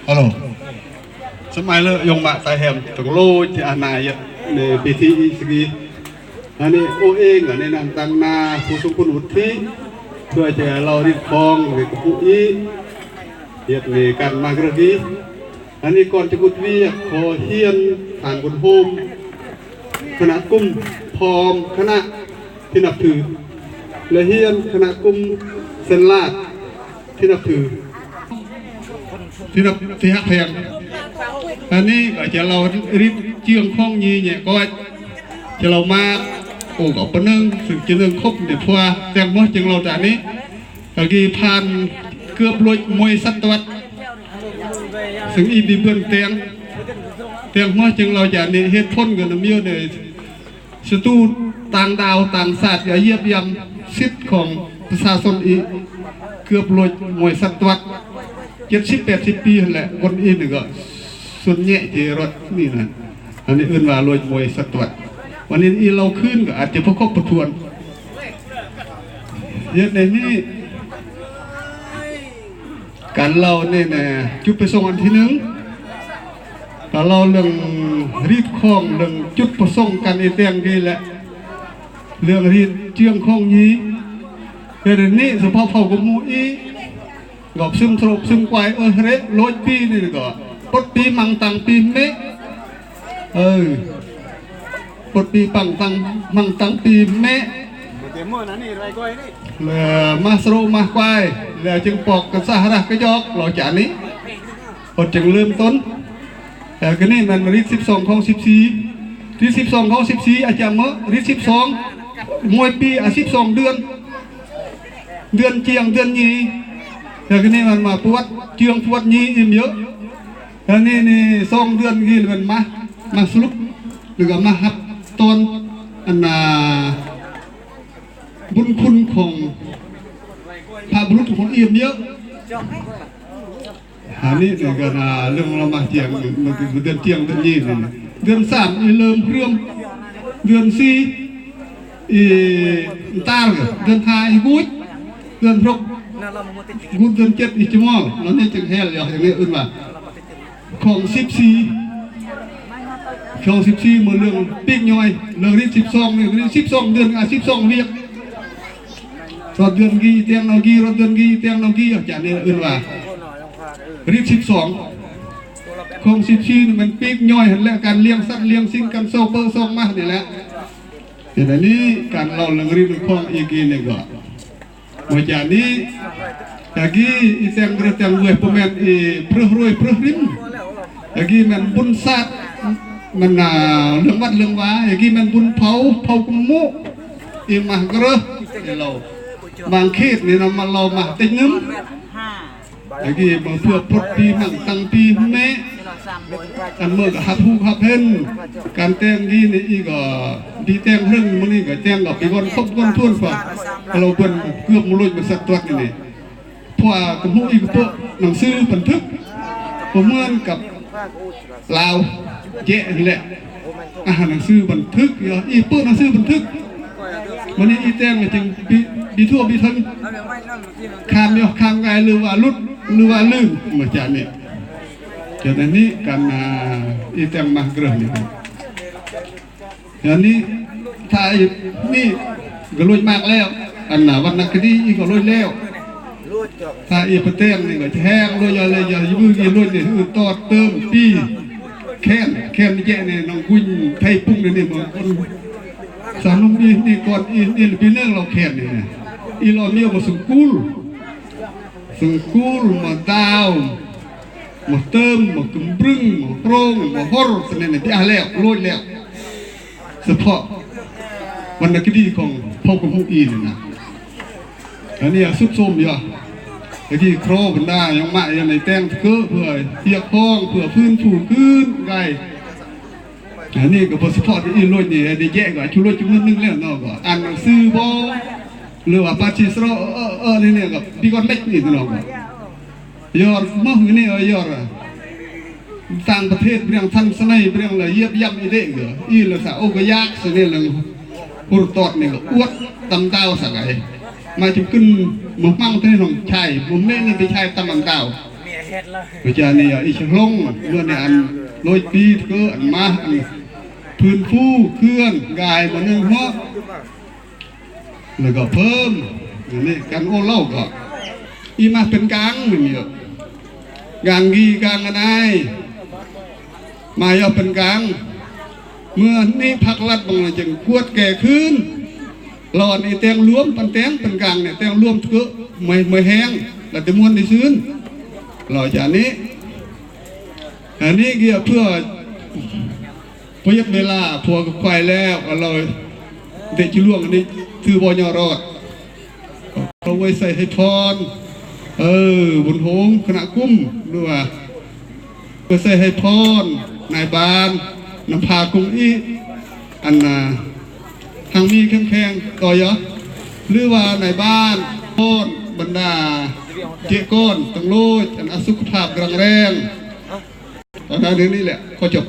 Hello. Sumai le yong ma tai hem tong lo ti ana ya ne B T E sigi. Ani o eng ne nan tang na pu sung kun ut thi. Tua ja lau rit kong ne ku i. Yet ne kan ma gra gi. Ani kon ti kut wi ko hien tang kun hom. ຄະນະກຸ່ມພ້ອມຄະນະທີ່ນັບຖື ແລະ ຮຽນຄະນະກຸ່ມເຊັນລາດທີ່ນັບຖື ທີ່ນັບ ທີ່ຮັກແພງ. ອັນນີ້ກໍຈະເລົ່າລິດເຈືອງຂອງຢີແຍະກ້ອຍ ຈະເລົ່າມາກ ໂອ້ ກໍປະເໜິງ ຊຶ່ງຈະເນີງຄົບໃນພົວແຕ່ງໝໍຈຶ່ງເລົ່າຈາກນີ້ ກະກີຜ່ານເກືອບໂລຍມວຍສັດຕະວັດ ຊຶ່ງອີບີເບືອນແຕງ ແຕງຫົວຈຶ່ງເລົ່າຈາກນີ້ ເຫດຜົນກໍນຳຢູ່ໃນ ສັດຕູຕ່າງດາວຕ່າງຊາດກໍຢຽບຢຳສິດຂອງປະຊາຊົນອີກ ເກືອບໂລຍມວຍສັດຕະວັດ ເຈັດສິບແປດສິບປີຫັ້ນແຫຼະ. ຄົນອີກນີ້ກໍສ່ວນໃຫຍ່ທີ່ລັດນີ້ນະ ອັນນີ້ເອີ້ນວ່າໂລຍມວຍສັດຕະວັດ. ວັນນີ້ອີເລົ່າຄືນກໍອາດຈະບໍ່ຄົບບໍ່ຖ້ວນ ເຮັດໃນນີ້ ການເລົ່ານີ້ນະ ຈຸດປະສົງອັນທີໜຶ່ງ ກະເລົ່າເລື່ອງຣີດຄອງ ເລື່ອງຈຸດປະສົງການເຮັດແຕ່ງນີ້ແຫຼະ ເລື່ອງຣີດເຈືອງຂອງຢີ. ແຕ່ດຽວນີ້ສະເພາະເຜົ່າກະໝູອີ ກອບຊຶມໂທຣບຊຶມກວາຍເອີເຮໂລຍປີນີ້ກໍປົດປີມັງຕັງປີເມ ເອີ ປົດປີປັງຕັງມັງຕັງປີເມ ແລະ ມາສະໂຣມາຄວາຍ ແລ້ວຈຶ່ງປອກກັນສະຫະຣະກະຈອກ ເລົ່າຈາກນີ້ ເພິ່ນຈຶ່ງເລີ່ມຕົ້ນ. ແຕ່ກະນີ້ແມ່ນລິດສິບສອງຂອງສິບສີ່ ລິດສິບສອງຂອງສິບສີ່ ອາຈານເມີລິດສິບສອງ ມວຍປີ ອາ ສິບສອງເດືອນ ເດືອນຈຽງເດືອນຢີ ແລ້ວກະນີ້ມັນມາປວດເຈືອງປວດຢີອີກເຍອະ. ແລ້ວນີ້ ນີ້ສອງເດືອນນີ້ມັນມາ ມາສະຫຼຸບ ຫຼືກະມາຮັບຕອນ ອັນນາ ບຸນຄຸນຂອງພະບຸລຸດຂອງອີກເຍອະ. ອັນນີ້ກະເລື່ອງລະມາຈຽງ ເດືອນຈຽງເດືອນຢີ ເດືອນສາມອີເລີ່ມເລື່ອມ ເດືອນສີ່ ອີຕາລ ເດືອນຫ້າອີກູດ ເດືອນຫົກກູດ ເດືອນເຈັດອີຈະມອລ ແລ້ວນີ້ຈຶ່ງແຮລ ຢ່າງນີ້ເອີ້ນວ່າຂອງສິບສີ່ ຂອງສິບສີ່ ເມື່ອເລື່ອງປີກຍ່ອຍ ເລື່ອງລິດສິບສອງນີ້ ລິດສິບສອງເດືອນ ອາ ສິບສອງວຽກ ຮອດເດືອນກີແຕງເອົາກີ ຮອດເດືອນກີແຕງເອົາກີ ອາຈານນີ້ເອີ້ນວ່າລິດສິບສອງ ຂອງສິບສີ່ນີ້ແມ່ນປີກຍ່ອຍຫັ້ນແຫຼະ ການລ້ຽງສັດລ້ຽງສິ່ງ ການຊອກເປີຊອກມານີ້ແຫຼະ. ເຮັດໃນນີ້ການເລົ່າເລື່ອງລິດຂອງອີກນີ້ກໍ ເມື່ອຈານນີ້ ຕະກີ້ອີແຕງເຮືອແຕງເວຍ ບໍ່ແມ່ນອີເພິຣວຍເພິຣິມ ຕະກີ້ແມ່ນບຸນຊາດ ມັນນາເລື່ອງວັດເລື່ອງວາ ຕະກີ້ແມ່ນບຸນເຜົາ ເຜົາກຸມມຸ ອີມາກະເຣີ ເຮົາ ບາງເຂດນີ້ນະ ມາເລົ່າມາຕິດໜຶ່ງ ຕະກີ້ມາເພື່ອປົດປີມັງຕັງປີແມ່ ອັນເມີກະຮັບຮູ້ຮັບເຫັນ ການແຕ່ງດີນີ້ອີກກໍດີແຕ່ງເຮິງ ມື້ນີ້ກໍແຕ່ງກໍປີກ່ອນຄົບກ່ອນທວນ ເພາະເຮົາເພິ່ນເກືອບມາລຸຍມາສັດຕວດນີ້ ເພາະວ່າກະຮູ້ອີກກະໂປະໜັງສືບັນທຶກ ບໍ່ເໝືອນກັບລາວແຈະຫັ້ນແຫຼະ ອາ ໜັງສືບັນທຶກ ອີເປີະໜັງສືບັນທຶກ ມື້ນີ້ອີແຕງຈຶ່ງບີທົ່ວບີເທິງ ຂ້າມຢູ່ ຂ້າມງ່າຍ ຫຼືວ່າຫຼຸດ ຫຼືວ່າລືມ ມາຈາກນີ້ ຈາກນັ້ນນີ້ການ ອາ ອີແຕງມາເກີດນີ້ ດຽວນີ້ ຖ້າອີນີ້ກະລຸຍມາກແລ້ວ ອັນນາວັນນະຄະດີອີກກະລຸຍແລ້ວ ຖ້າອີປະແຕງນີ້ກະຈະແຮງລຸຍ ຢ່າເລີຍ ຢ່າວືດອີລຸຍນີ້ ອື ຕອດເຕີມປີ ແຄນ ແຄນແຈະນີ້ ນ້ອງກຸຍໄທປຸງນີ້ ເມືອງຄົນສາວໜຸ່ມອີນີ້ ກ່ອນອີນີ້ປີໜຶ່ງລາວແຄນນີ້ນະ ອີລອມຽວມາສຸງກູລ ສຸງກູລ ມາດາວ ມາເຕີມ ມາກຶມບຶງ ມາໂຮງ ມາຮອລ ສະແນນ ອາ ແລ້ວ ໂລດແລ້ວ ສະເພາະວັນນະຄະດີຂອງເຜົ່າກະໝູອີນີ້ນະ ອັນນີ້ສຸດໂຊມຢູ່ ຕະກີ້ຄລໍບັນດາຍັງມາຢູ່ໃນແຕ່ງເກີເພື່ອຮຽກຮ້ອງ ເພື່ອຟື້ນຟູຄືນໄດ້ ອັນນີ້ກໍບໍ່ສະເພາະອີໂລດນີ້ ໄດ້ແຍະກໍຈຸໂລດຈຳນວນໜຶ່ງແລ້ວເນາະ ກໍອ່ານໜັງສືບໍ່ ຫຼືວ່າປາຊີສະເຣາະ ເອີ ເອີ ນີ້ ນີ້ກໍບີກອນເມັກນີ້ເນາະ ກໍ ຍອດມະ ນີ້ ເອີ ຍອດ ຕ່າງປະເທດເລື່ອງທັນສະໄໝ ເລື່ອງລະ ຢຽບຢຳອີເດກ ອີລະສະ ໂອກະຢາກສະເນ ເລື່ອງຮຸດຕອດນີ້ກໍອວດຕຳດາວສະໄກ ມາຈະຂຶ້ນມາມັງເທນຂອງຊາຍ ບໍ່ແມ່ນໄປຊາຍຕຳອັນດາວ ເພາະຈະນີ້ອີກສອງລົງ ເມື່ອໃນອັນໂລຍປີເກີດອັນມາອັນຟື້ນຟູເຄື່ອນກາຍບໍ່ໜຶ່ງຫົວ ແລ້ວກໍເພີ່ມອັນນີ້ການໂອ້ເລົ່າກໍອີມາເປັນກາງນີ້ ກາງກີກາງອະນາຍ ມາຍອກເປັນກາງ ເມື່ອນີ້ພັກລັດບາງລະຈຶ່ງກວດແກ້ຄືນ ລາວອັນນີ້ແຕ່ງລວມປັນແຕ່ງເປັນກາງນີ້ແຕ່ງລວມເກີດໃໝ່ແຮງ ລະແຕ່ມ່ວນໄດ້ຊື່ນ ລາວຈານີ້ ອັນນີ້ກຽວເພື່ອປະຢັດເວລາ ພວກໄຂແລ້ວລາວເດະຈິຫຼວງອັນນີ້ຖືບໍ່ຍໍລອດ ເອົາໄວ້ໃສ່ໃຫ້ພອນ ເອີ ບຸນໂຮງຄະນະກຸ້ມ ຫຼືວ່າໄວ້ໃສ່ໃຫ້ພອນນາຍບ້ານນຳພາກຸງອີກ ອັນນ່າຮັ່ງມີເຂັ້ມແຂງຕໍ່ຢາ ຫຼືວ່ານາຍບ້ານພອນບັນດາເຈກອນຕັງໂລຍ ອັນອາສຸຂະພາບກຳລັງແຮງ ອັນນັ້ນເລື່ອງນີ້ແຫຼະ ຂໍຈົບ.